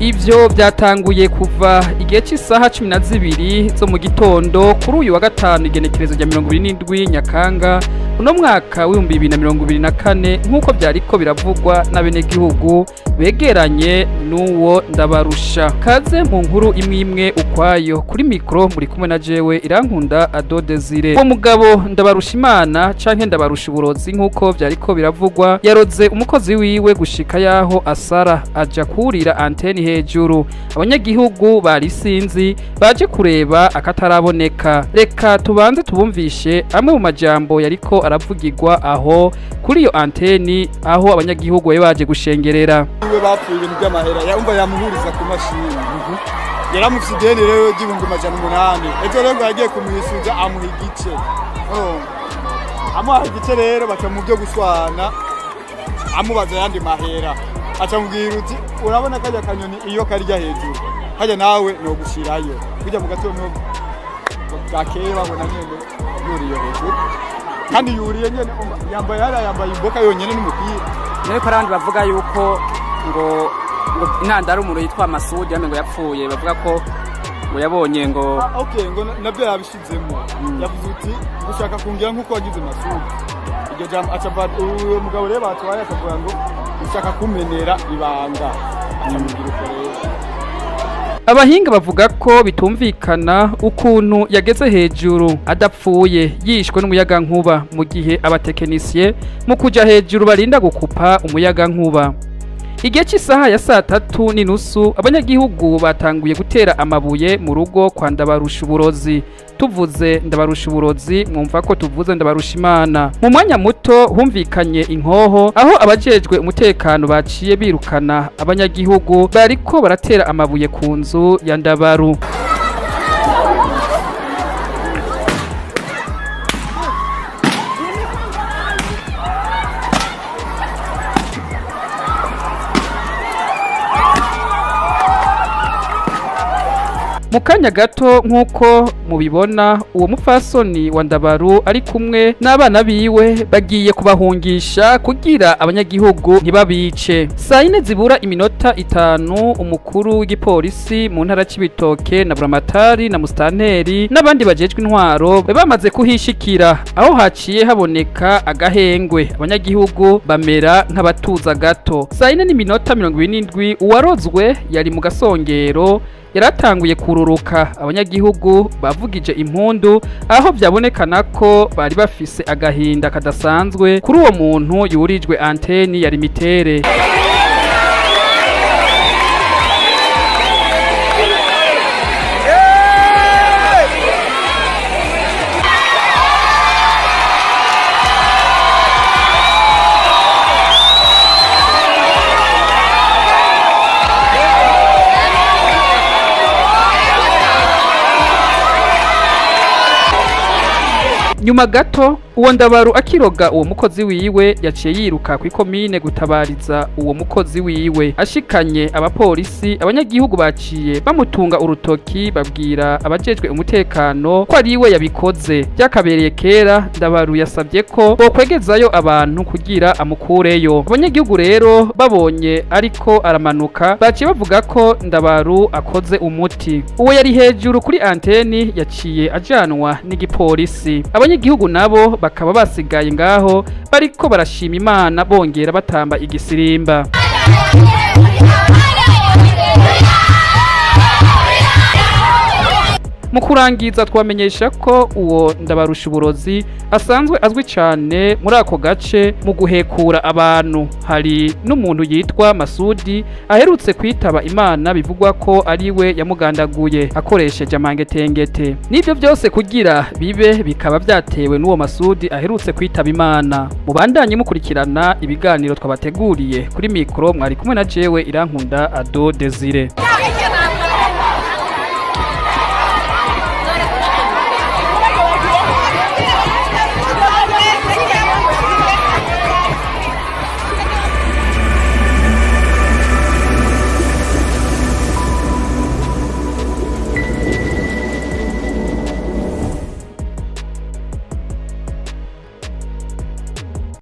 Ivyo byatanguye kuva igihe cy'isaha 12 zo mu gitondo kuri uyu wa gatanu, igenekerezo rya 27 Nyakanga uno mwaka w'2024, nk'uko vyariko biravugwa n'abenegihugu begeranye n'uwo Ndabarusha. Kaze mu nkuru imwe imwe ukwayo. Kuri mikro muri kumwe na jewe Irankunda Ado Desire. Uwo mugabo Ndabarusha Imana canke Ndabarusha uburozi, nk'uko vyariko biravugwa, yaroze umukozi wiwe gushika yaho asara aja kurira anteni hejuru. Abanyagihugu bari sinzi baje kureba akataraboneka. Reka tubanze tubumvishe amwe mu majambo yariko aravugirwa aho kuri iyo anteni, aho abanyagihugu bari baje gushengerera. Iwe bapfuye ibintu by'amahera, yumva yamuhuriza ku mashini, yaramufise ideni rero ry'ibihumbi 800. Ejo rero ngo yagiye kumwishuza, amuha igice. Oh. Amuha igice rero, baca mu byo guswana, amubaza ayandi mahera, aca mubwira uti: "Urabona karya kanyoni iyo karya hejuru hajya, nawe nogushirayo kujya mu gatondo." Bwakeye babona nyene yuriye hejuru, kandi yuriye nyene, umva, yambaye hariya, yambaye imboka yonyene n'umupira. Ariko abandi bavuga yuko ngo intandaro umuntu yitwa Masudi yamengo ngo yapfuye, bavuga ko ngo yabonye ngo Ah, okay, ngo nabyo yabishizemo, yavuze uti: "Gushaka kungira nk'uko wagize Masudi." Iryo jambo aca uwo mugabo rero batwaye akavuga ngo ushaka kumenera ibanga, aca mubwira uko rero. Abahinga bavuga ko bitumvikana ukuntu yageze hejuru adapfuye, yishwe n'umuyagankuba, mu gihe abatekinisiye mu kuja hejuru barinda gukupa umuyagankuba. Igihe cy'isaha ya 3:30 abanyagihugu batanguye gutera amabuye mu rugo kwa Ndabarusha uburozi. Tuvuze Ndabarusha uburozi, mwumva ko tuvuze Ndabarusha Imana. Mu mwanya muto humvikanye inkoho, aho abajejwe umutekano baciye birukana abanyagihugu bariko baratera amabuye ku nzu ya Ndabaru. Mu kanya gato, nk'uko mubibona, uwo mupfasoni wa Ndabaru ari kumwe n'abana biwe bagiye kubahungisha kugira abanyagihugu ntibabice. 3:55 umukuru w'igipolisi mu ntara c'Ibitoke na buramatari na musitanteri n'abandi bajejwe intwaro bari bamaze kuhishikira, aho haciye haboneka agahengwe, abanyagihugu bamera nk'abatuza gato. 4:27 uwarozwe yari mu gasongero, yaratanguye kururuka. Abanyagihugu bavugije impundu, aho byabonekana ko bari bafise agahinda kadasanzwe kuri uwo muntu yurijwe anteni ya limitere. Nyuma gato uwo Ndabaru akiroga uwo mukozi wiwe, yaciye yiruka kw'ikomine gutabariza uwo mukozi wiwe. Ashikanye abapolisi, abanyagihugu baciye bamutunga urutoki, babwira abajejwe umutekano ko ari we yabikoze. Byakabereye kera. Ndabaru yasabye ko bokwegezayo abantu kugira amukureyo. Abanyagihugu rero babonye ariko aramanuka, baciye bavuga ko Ndabaru akoze umuti. Uwo yari hejuru kuri anteni yaciye ajanwa n'igipolisi. Abanyagihugu nabo bakaba basigaye ngaho bariko barashima Imana, bongera batamba igisirimba. Mu kurangiza, twamenyesha ko uwo Ndabarusha uburozi asanzwe azwi cyane muri ako gace mu guhekura abantu. Hari n'umuntu yitwa Masudi aherutse kwitaba Imana, bivugwa ko ari we yamugandaguye akoresheje amangetengete. N'ibyo byose kugira bibe bikaba byatewe n'uwo Masudi aherutse kwitaba Imana. Mubandanye mukurikirana ibiganiro twabateguriye. Kuri mikoro mwari kumwe na jewe Irankunda Ado Desire.